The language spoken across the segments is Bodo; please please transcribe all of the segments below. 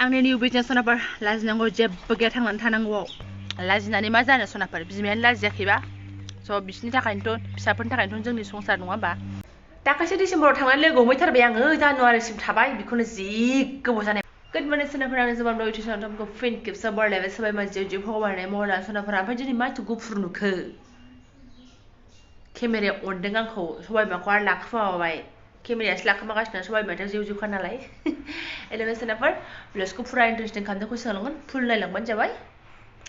आंनि निउ बिजनेस सनाफोर लाजिनांगौ जेबो गैया थांनानै थानांगौआव लाजिनानै मा जानो सनाफोर बिमायानो लाजियाखैबा स' बिसोरनि थाखायनोथ' फिसाफोरनि थाखायनोथ' जोंनि संसार नङा होमबा दाखालि डिसेम्बराव थांनानै लोगो हमहैथारबाय आङो जानुवारिसिम थाबाय बेखौनो जि गोबाव जानाय गुड मर्निं सोनाफोर आंनि जबान नटिसन टमखौ फिन खेबसे बरलायबाय सोरबाय मा जिउ जिउ हगारनाय महरा सोनाफोरा ओमफ्राय दिनै मा एथ' गुफुर नुखो केमेराया अनदों आंखौ सबायबिमाखौ आरो लाखोमाबाय केमेरायासो लाखोमागासिनो सबायबिमायाथ' जिउ जिउखा नालाय एलेभेन सोनाफोर भिडिअसखौ फुरा इन्टारेस्टिं खालामदों कुइसन फुल नायलांबानो जाबाय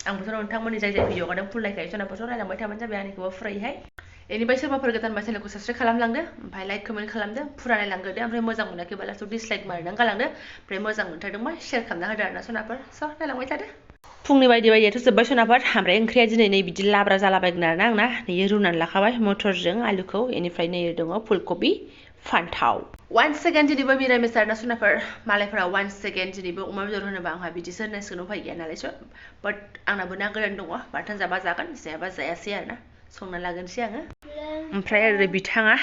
आंबोथ' नोंथांमोननि जाय जाय भिडिअ हगारदों फुल नायखायो सोनाफोर नायलांबाय थाबानो जाबाय आंनिखौबो फुरायैहाय बेनिफ्राय सोरबाफोर गोदानबा चेनेलखौ साबसक्राइब खालामलांदो ओमफ्राय लाइक कमेन्ट खालामदो फुरा नायलांग्रोदो ओमफ्राय मोजां मोनाखैबा लास्टआव डिसलाइक मारनानै गालांदो ओमफ्राय मोजां मोनथारदोंबा शेयार खालामना होदो आरोना सोनाफोर स' नायलांबाय थादो फुंनि बायदियाथ' जोब्बाय सोनाफोर ओमफ्राय ओंख्रिया दिनै नै बिदि लाब्रा जालाबायगोन आरोना आंना नैयो रुनानै लाखाबाय मटरजों आलुखौ बेनिफ्राय नै दङ फुलकबि फान्थाव 1 सेकेन्ड दिनैबो मिरामिस आरोना सोनाफोर मालायफोरा 1 सेकेन्ड दिनैबो अमा बेदर होनोबा आंहा बिदिसो होननांसिगोन उफाय गैया नालायसो बाट आंनाबो ना गोरान दङ बाथोन जाबा जागोन जायाबा जायासै आरोना संना लागोनसै आङो ओमफ्राय ओरै बिथाङा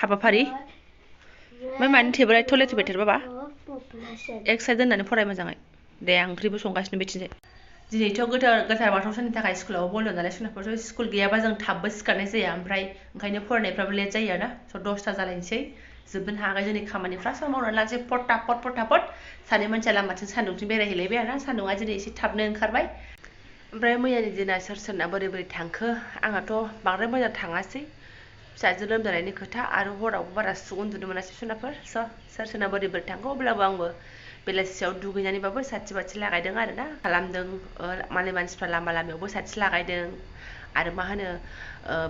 हाबाफारि ओमफ्राय मानि टेबोला एथ' लेथेबाय बाबा एक साइड दोननानै फराय मोजाङै दे आं ओंख्रिबो संगासिनो बिथिंजाय दिनैथ' गोथार बाथौ साननि थाखाय स्कुलाव बन्द नालाय सोनाफोरथ' स्कुल गैयाबा जों थाबबो सिखारनाय जाया ओमफ्राय ओंखायनो फरायनायफ्राबो लेट जायो आरोना स' 10ता जालायनोसै जोबनो हागाय जोंनि खामानिफ्रा स' मावनानै लानोसै फटाफट सानै मानसिया लामाथिं सान्दुंथिं बेरायहैलायबाय आरोना सान्दुङा दिनै एसे थाबनो ओंखारबाय ओमफ्राय मैयानि दिना सोर सोरना बोरै बोरै थांखो आंहाथ' बांद्राय मोजां थाङासै फिसाजो लोमजानायनि खोथा आरो हरावबो बारा सुग उन्दुनो मोनासै सोनाफोर स' सोर सोरना बोरै बोरै थांखो अब्लाबो आंबो बेलासियाव दुगैनानैबाबो साथि बाथि लागायदों आरोना खालामदों मालाय मानसिफ्रा लामा लामायावबो साथि लागायदों आरो मा होनो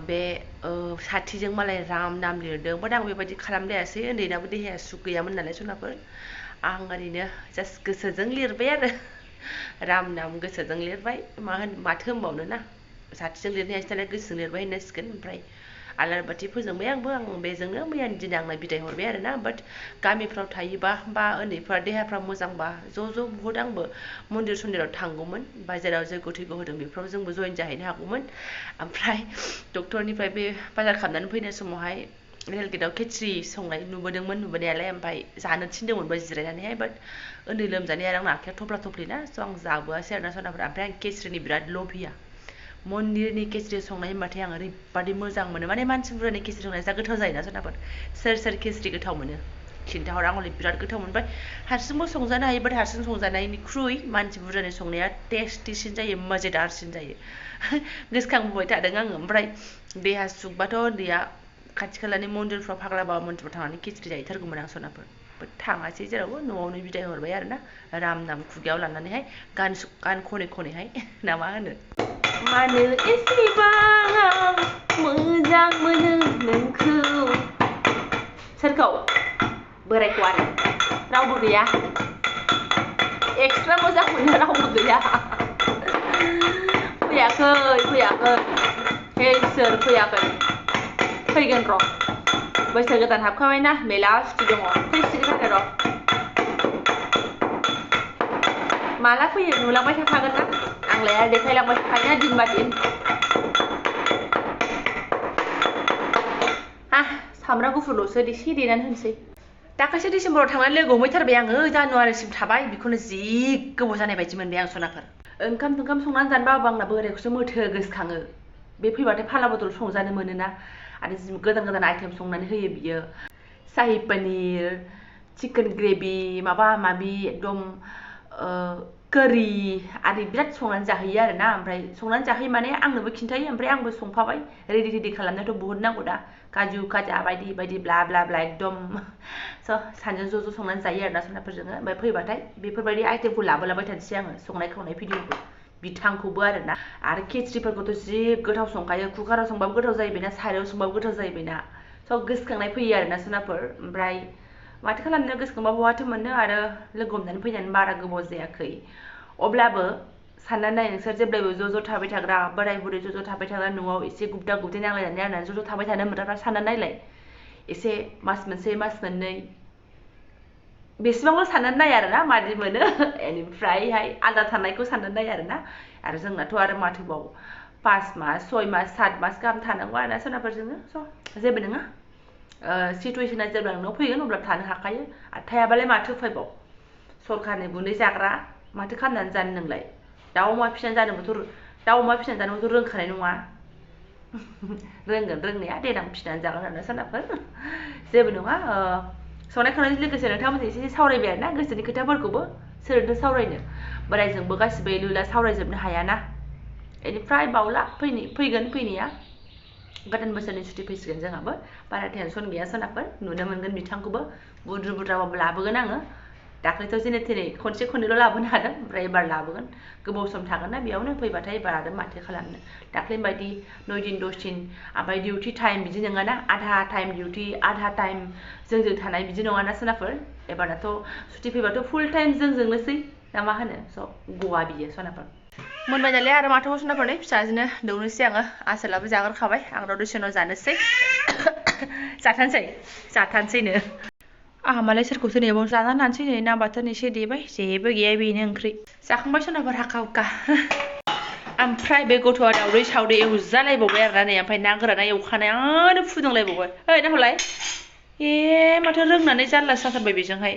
बे साथिजों मालाय राम नाम लिरदों बाट आं बेबायदि खालामलायासै उन्दैनाबो देहाया सुग गैयामोन नालाय सोनाफोर आं ओरैनो जास्ट गोसोजों लिरबाय आरो राम नाम गोसोजों लिरबाय माथो होनबावनो ना साथिजों लिरनो हायासै नालाय गोसोजों लिरबाय होननांसिगोन ओमफ्राय आलारि बाथि फोजोंबाय आं बेजोंनो मैयानि दिना आंना बिदाय हरबाय आरोना बाट गामिफ्राव थायोबा बा उन्दैफ्रा देहाफ्रा मोजांबा ज' बुहुद आंबो मन्दिर सन्दिराव थांगौमोन बा जेराव जयग' थैग' होदों बेफोराव जोंबो जयेन जाहैनो हागौमोन ओमफ्राय डक्टरनिफ्राय बे बाजार खालामनानै फैनाय समावहाय रेल गेटआव खेचरि संनाय नुबोदोंमोन नुबोनायालाय ओमफ्राय जानो थिनदोंमोनबो जिरायनानैहाय बाट उन्दै लोमजानाय आरो आंना आखाइया थफ्ला थफ्लि ना स' आं जाबोआसै आरोना सोनाफोर ओमफ्राय आं खेचरिनि बिराद लभिया मन्दिरनि खेचरि संनाय होनबाथाय आं ओरैबादि मोजां मोनो माने मानसि बुरजानि खेचरि संनाया जा गोथाव जायोना सोनाफोर सोर खेचरि गोथाव मोनो खिन्थाहर आं हले बिराद गोथाव मोनबाय हारसिंबो संजानो हायो बाट हारसिं संजानायनिख्रुइ मानसि बुरजानि संनाया टेस्टिसिन जायो मजेदारसिन जायो गोसोखांबोबाय थादों आङो ओमफ्राय देहा सुगबाथ' उन्दैया खाथि खालानि मन्दिरफ्राव फाग्ला बाबा मन्दिरफ्राव थांनानै खेचरि जाहैथारगौमोन आं सोनाफोर बाट थाङासै जेरावबो न'आवनो बिदाय हरबाय आरोना राम नाम खुगायाव लानानैहाय गान खनै खनैहाय ना मा होनो मानो एसेबां मोजां मोनो नोंखौ सोरखौ बोरायखौ आरो रावबो गैया एक्सट्रा मोजां मोनो रावबो गैया फैयाखै हे सोर फैयाखै फैगोन र' बैसो गोदान हाबखाबायना मेला सुथि दङ फैसिगोन आरो र' माला फैयो नुलांबाय थाखागोन ना आंलाय आरो देखायलांबाय थाखायोना दिन बा दिन सामब्राम गुफुरल'सो एसे देनानै होनोसै दाखालि डिसेम्बराव थांनानै लोगो हमहैथारबाय आङो जानुवारिसिम थाबाय बेखौनो जि गोबाव जानाय बायदि मोनबाय आं सोनाफोर ओंखाम संनानै जानोबाबो आंना बोरायखौसो मोथो गोसोखाङो बे फैबाथाय फाला बदल संजानो मोनोना आरो गोदान गोदान आइटेम संनानै होयो बियो साहि पनिर चिकेन ग्रेभि माबा माबि एकदम करि आरि बिराद संनानै जाहैयो आरोना ओमफ्राय संनानै जाहैयो माने आंनोबो खिन्थायो ओमफ्राय आंबो संफाबाय रेडि खालामनायाथ' बुहुद नांगौ दा काजु खाजा बायदि बायदि ब्ला ब्ला ब्ला एकदम स' सानैजों ज' संनानै जायो आरोना सोनाफोरजोंनो ओमफ्राय फैबाथाय बेफोरबायदि आइटेमखौ लाबोलाबाय थानोसै आङो संनाय खावनाय भिडिअखौ बिथांखौबो आरोना आरो खेचरिफोरखौथ' जि गोथाव संखायो कुकाराव संबाबो गोथाव जायो बेना सारायाव संबाबो गोथाव जायो बेना स' गोसोखांनाय फैयो आरोना सोनाफोर ओमफ्राय माथो खालामनो गोसोखांबा बहाथो मोननो आरो लोगो हमनानै फैनानै बारा गोबाव जायाखै अब्लाबो साननानै नाय नोंसोर जेब्लायबो ज' थाबाय थाग्रा बोराय बुरै ज' थाबाय थाग्रा न'आव एसे गुबदा गुबदि नांलायनानै आरोना ज' थाबाय थानो मोनग्राफ्रा साननानै नायलाय एसे मास मोनसे मास मोननै बेसेबांल' साननानै नाय आरोना मादि मोनो बेनिफ्रायहाय आलादा थानायखौ साननानै नाय आरोना आरो जोंनाथ' आरो माथोबाव 5 मास 6 मास 7 मास गाहाम थानांगौ आरोना सोनाफोरजोंनो स' जेबो नङा सिटुवेसना जेब्ला नोंनाव फैगोन अब्ला थानो हाखायो आरो थायाबालाय माथो उफायबाव स' सरखारनि गुन्दै जाग्रा माथो खालामनानै जानो नोंलाय दाउ अमा फिसिनानै जानोबोथ' रोंखानाय नङा रोंगोन रोंनाया देनां फिसिनानै जागोन आरोना सोनाबफोर जेबो नङा संनाय खावनायजों लोगोसे नोंथांमोनजों एसे सावरायबाय आरोना गोसोनि खोथाफोरखौबो सोरजोंथो सावरायनो बोरायजोंबो गासिबो एलुला सावरायजोबनो हायाना बेनिफ्राय बावला फैगोन फैनाया गोदान बोसोरनि सुटि फैसिगोन जोंहाबो बारा टेनसन गैया सोनाबफोर नुनो मोनगोन बिथांखौबो बुद्रुबाबो लाबोगोन आङो दाख्लैथ' जेने थेने खनसे खननैल' लाबोनो हादों ओमफ्राय एबार लाबोगोन गोबाव सम थागोन ना बेयावनो फैबाथाय एबार आरो माथो खालामनो दाख्लैनि बायदि 9 दिन 10 दिन ओमफ्राय डिउटि टाइम बिदि नङाना आधा टाइम डिउटि आधा टाइम जोंजों थानाय बिदि नङाना सोनाबफोर एबारनाथ' सुटि फैबाथ' फुल टाइम जोंजोंनोसै ना मा होनो स' गवा बियो सोनाबफोर मोनबाय नालाय आरो माथो सोनाबफोर नै फिसाजोनो दौनोसै आङो आसोलाबो जाग्रोखाबाय आं र' दसे उनाव जानोसै जाथानसैनो आहा मालाय सोरखौसो नेबाव जाना लानोसै नै ना बाथोन एसे देबाय जेबो गैया बेनो ओंख्रि जाखांबाय सोनाबफोर हाखा हुखा ओमफ्राय बे गथ'आ दावदै सावदै एवजालायबावबाय आरोना नै ओमफ्राय ना गोराना एवखानायानो फुदुंलायबावबाय ओइ नाहरलाय माथो रोंनानै जारलासो जाथारबाय बेजोंहाय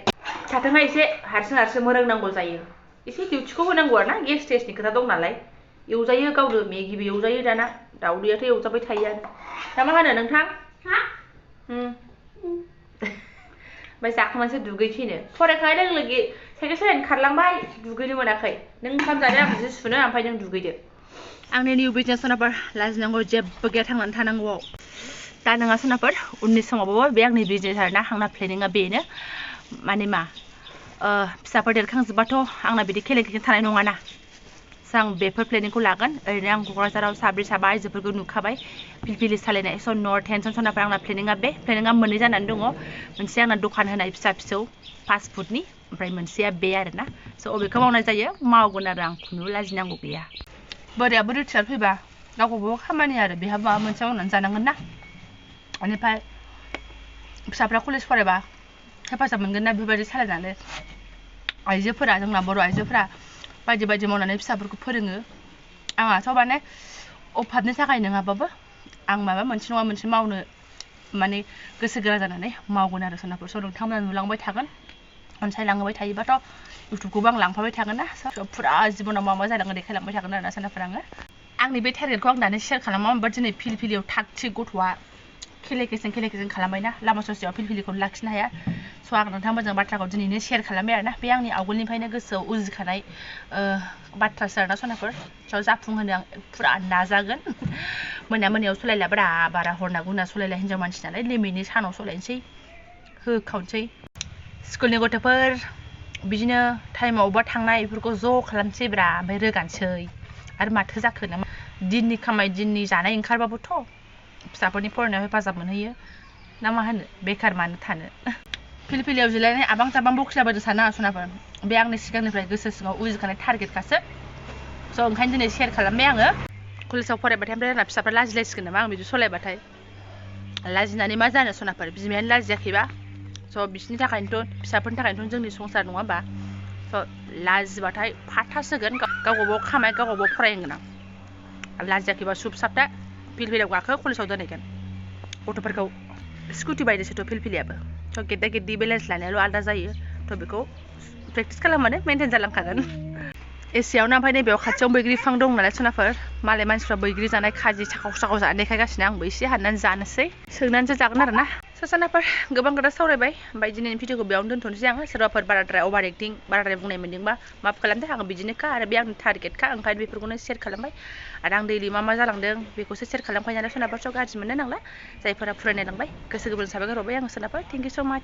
थाथोंहाय एसे हारसिं रोंनांगौ जायो एसे डिउटिखौ होनांगौ आरोना गेस टेस्टनि खोथा दं नालाय एवजायो गावनो मेगिबो एवजायो दाना दावदैयाथ' एवजाबाय थायोआनो दा मा होनो नोंथां ओमफ्राय जाखांनानैसो दुगैसैनो फरायखांनाय लोगो लोगो साइकेल सालायनो खारलांबाय दुगैनो मोनाखै नों ओंखाम जादो आं जि सुनो ओमफ्राय नों दुगैदो आंनि निउ बिजनेस सोनाबफोर लाजिनांगौ जेबो गैया थांनानै थानांगौआव दा नोंहा सोनाबफोर उननि समावबो बे आंनि बिजनेस आरोना आंना प्लेनिंआ बेनो माने मा फिसाफोर देरखांजोब्बाथ' आंना बिदि खेलें थानाय नङाना आं बेफोर प्लेनिंखौ लागोन ओरैनो आं क'क्राझाराव साब्रै साबा आइजोफोरखौ नुखाबाय पिलपिलि सालायनाय स' नो टेनसन सोनाबफोर आंना प्लेनिंआ मोननै जानानै दङ मोनसे आंना दखान होनाय फिसा फिसौ फास्ट फुडनि ओमफ्राय मोनसेया बे आरोना स' अबेखौ मावनाय जायो मावगोन आरो आं खुनु लाजिनांगौ गैया बोरायाबो रिटायार फैबा गावखौबो खामानि आरो बेहा माबा मोनसे मावनानै जानांगोन ना बेनिफ्राय फिसाफ्रा कलेज फरायबा हेफाजाब मोनगोन ना बेबायदि सालायनानै आइजोफोरा जोंना बर' आइजोफोरा बायदि बायदि मावनानै फिसाफोरखौ फोरोङो आंहाथ' माने अभाबनि थाखाय नङाबाबो आं माबा मोनसे नङा मोनसे मावनो माने गोसो गोरा जानानै मावगोन आरो सोनाबफोर स' नोंथांमोना नुलांबाय थागोन अनसायलांबाय थायोबाथ' इउटुबखौबो आं लांफाबाय थागोन ना फुरा जिबनाव मा जालाङो देखायलांबाय थागोन आरोना सोनाबफोर आङो आंनि बे टारगेटखौ आं दानो शेयार खालामा होमबा दिनै फिलफिलियाव थाग थिग गथ'आ खेलेखेजों खालामबाय ना लामा ससेयाव फिलफिलिखौनो लाखिनो हाया स' आं नोंथांमोनजों बाथ्राखौ दिनैनो शेयार खालामबाय आरोना बे आंनि आवगोलनिफ्रायनो गोसोआव उजिखानाय बाथ्रासो आरोना सोनाबफोर स' जाफुंहोनो आं फुरा नाजागोन मोनायाव सलायला बारा हरना गुना सलायला हिन्जाव मानसि नालाय लिमिटनि सानाव सलायनोसै होखावनोसै स्कुलनि गथ'फोर बिदिनो टाइमाव अबेबा थांनाय बेफोरखौ ज' खालामसै ओमफ्राय रोगानोसै आरो माथो जाखो ना दिननि खामाय दिननि जानाय ओंखारबाबोथ' फिसाफोरनि फरायनायाव हेफाजाब मोनहैयो ना मा होनो बेखार मानो थानो फिलफिलियाव जिरायनाय आबां जाबां बखिलाबायदो सानो आं सोनाबफोर बे आंनि सिगांनिफ्राय गोसो सिङाव उजिखानाय टारगेटखासो स' ओंखायनो दिनै शेयार खालामबाय आङो कलेजाव फरायबाथाय ओमफ्राय आंना फिसाफ्रा लाजिलायसिगोन नामा आं बिदि सलायबाथाय लाजिनानै मा जानो सोनाबफोर बिमायानो लाजियाखैबा स' बिसोरनि थाखायनोथ' फिसाफोरनि थाखायनोथ' जोंनि संसार नङा होमबा स' लाजिबाथाय फाथासोगोन गावबागाव खामाय गावबागाव फरायगोन आं लाजियाखैबा सुब साबथा फिलफिलियाव गाखो कलेजाव दोनहैगोन गथ'फोरखौ स्कुटि बायदोंसोथ' फिलफिलियाबो स' गेद्दा गेद्दि बेलेन्स लानायाल' आलादा जायो थ' बेखौ प्रेक्टिस खालामबानो मेनटेन जालांखागोन एसेयावनो ओमफ्राय नैबेयाव खाथियाव बैग्रि बिफां दं नालाय सोनाबफोर मालाय मानसिफ्रा बैग्रि जानाय खाजि साखाव जानो देखायगासिनो आंबो एसे हाननानै जानोसै सोंनानैसो जागोन आरो ना सोनाबफोर गोबां खोथा सावरायबाय ओमफ्राय दिनैनि भिडिअखौ बेयावनो दोनथ'नोसै आङो सोरबाफोर बाराद्राय अभार एक्टिं बाराद्राय बुंनाय मोनदोंबा माफ खालामदो आङो बिदिनोखा आरो बे आंनि टारगेटखा ओंखायनो बेफोरखौनो शेयार खालामबाय आरो आं दैलि मा जालांदों बेखौसो शेयार खालामखायो नालाय सोनाबफोर स' गाज्रि मोननो नांला जायफोरा फरायनाय लांबाय गोसो गोरबोजों साबायखर हरबाय आङो सोनाबफोर थेंक इउ स' माच